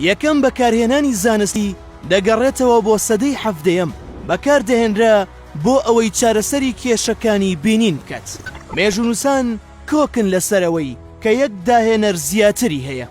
یەکەم بەکارهێنانی زانستی دەگەڕێتەوە بۆ سەدەی حەڤدەیەم، بەکاردەهێنرا بۆ ئەوەی چارەسەری کێشەکانی بینین بکات. مێژوونووسان کۆکن لەسەر ئەوەی کە یەک داهێنەر زیاتری هەیە،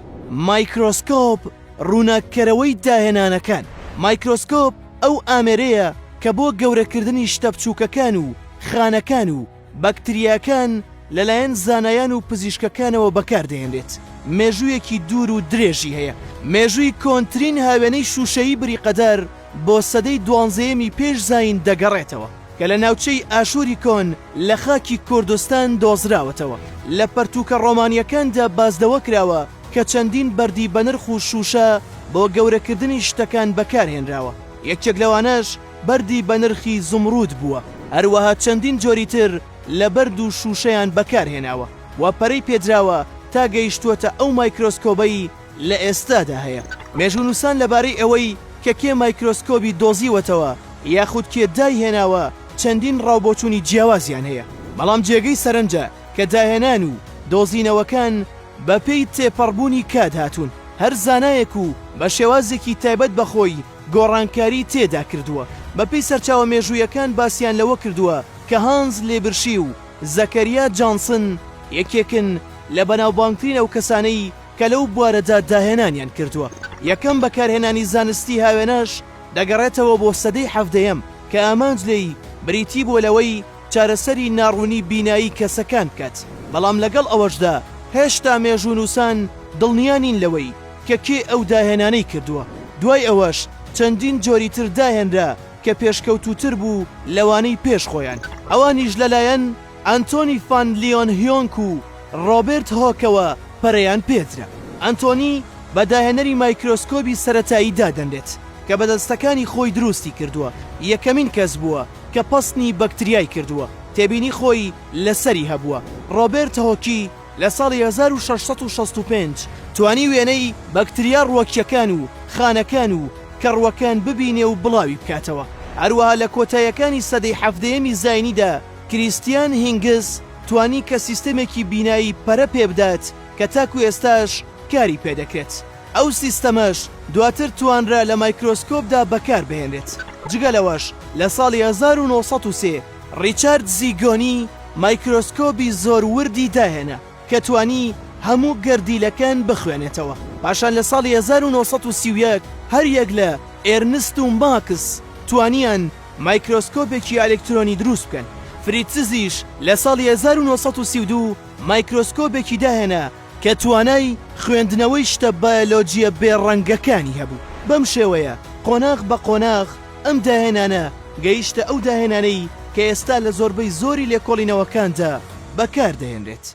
مایکرۆسکۆپ ڕووناککەرەوەی داهێنانەکان. مایکرۆسکۆپ ئەو ئامێرەیە کە بۆ گەورەکردنی شتە بچووکەکان و خانەکان و بەکتریاکان لەلایەن زانایان و پزیشکەکانەوە بەکاردەهێنرێت، مێژوویەکی دوور و درێژی هەیە. مێژووی کۆنترین هاوێنەی شووشەیی بریقەدار بۆ سەدەی دوانزەیەمی پێش زایین دەگەڕێتەوە، کە لە ناوچەی ئاشووری کۆن لە خاکی کوردستان دۆزراوەتەوە. لە پەرتووکە ڕۆمانییەکاندا باس لەوە کراوە کە چەندین بەردی بەنرخ و شووشە بۆ گەورەکردنی شتەکان بەکارهێنراوە، یەکێک لەوانەش بەردی بەنرخی زومرود بووە، هەروەها چەندین جۆری تر لە بەرد و شووشەیان بەکارهێناوە و پەرەی پێدراوە تا گەیشتووەتە ئەو مایکرۆسکۆبەی لە ئێستادا هەیە. مێژوونووسان لەبارەی ئەوەی کە کێ مایکرۆسکۆبی دۆزیوەتەوە یاخود کێ دایهێناوە چەندین ڕاوبۆچوونی جیاوازیان هەیە، بەڵام جێگەی سەرنجە کە داهێنان و دۆزینەوەکان بەپێی تێپەڕبوونی کات هاتوون، هەر زانایەک و بە شێوازێکی تایبەت بە خۆی گۆڕانکاری تێدا کردووە. بەپێی سەرچاوە مێژوویەکان باسیان لەوە کردووە کە هانز لیبرشی و زەکەریا جانسن یەکێکن لە بەناوبانگترین ئەو کەسانەی کە لەو بوارەدا داهێنانیان کردووە. یەکەم بەکارهێنانی زانستی هاوێنەش دەگەڕێتەوە بۆ سەدەی حەڤدەیەم کە ئامانج لێی بریتی بووە لەوەی چارەسەری ناڕوونی بینایی کەسەکان بکات، بەڵام لەگەڵ ئەوەشدا هێشتا مێژوونووسان دڵنیا نین لەوەی کە کێ ئەو داهێنانەی کردووە، دوای ئەوەش چەندین جۆری تر داهێنرا کە پێشکەوتووتر بوو لەوانەی پێش خۆیان، ئەوانیش لەلایەن ئەنتۆنی فان لیۆنهیۆنک و ڕۆبێرت هۆکەوە پەرەیان پێدرا. ئەنتۆنی بە داهێنەری مایکرۆسکۆبی سەرەتایی دادەنرێت کە بە دەستەکانی خۆی دروستی کردووە، یەکەمین کەس بووە کە پەستنی بەکتریای کردووە، تێبینی خۆی لەسەری هەبووە. ڕۆبێرت هۆکی لە ساڵی 1665 توانی وێنەی بەکتریا ڕووەکییەکان و خانەکان و کەڕووەکان ببینێ و بڵاوی بکاتەوە. هەروەها لە کۆتاییەکانی سەدەی حەڤدەیەمی زاینیدا کریستیان هینگس توانی کە سیستەمێکی بینایی پەرە پێبدات کە تاکو ئێستاش کاری پێدەکرێت. ئەو سیستەمەش دواتر توانرا لە مایکرۆسکۆپدا بەکاربهێنرێت. جگە لەوەش لە ساڵی 1903 ڕیچارد زیگۆنی مایکرۆسکۆبی زۆر وردی داهێنا کە توانی هەموو گەردیلەکان بخوێنێتەوە. پاشان لە ساڵی 1931 هەریەک لە ئێرنست و ماکس توانیان مایکرۆسکۆپێکی ئەلکترۆنی دروست بکەن. فریتزیش لە ساڵی 1932 مایکرۆسکۆپێکی داهێنا کە توانای خوێندنەوەی شتە بایۆلۆجییە بێ ڕەنگەکانی هەبوو. بەم شێوەیە قۆناغ بە قۆناغ ئەم داهێنانە گەیشتە ئەو داهێنانەی کە ئێستا لە زۆربەی زۆری لێکۆڵینەوەکاندا بەکار دەهێنرێت.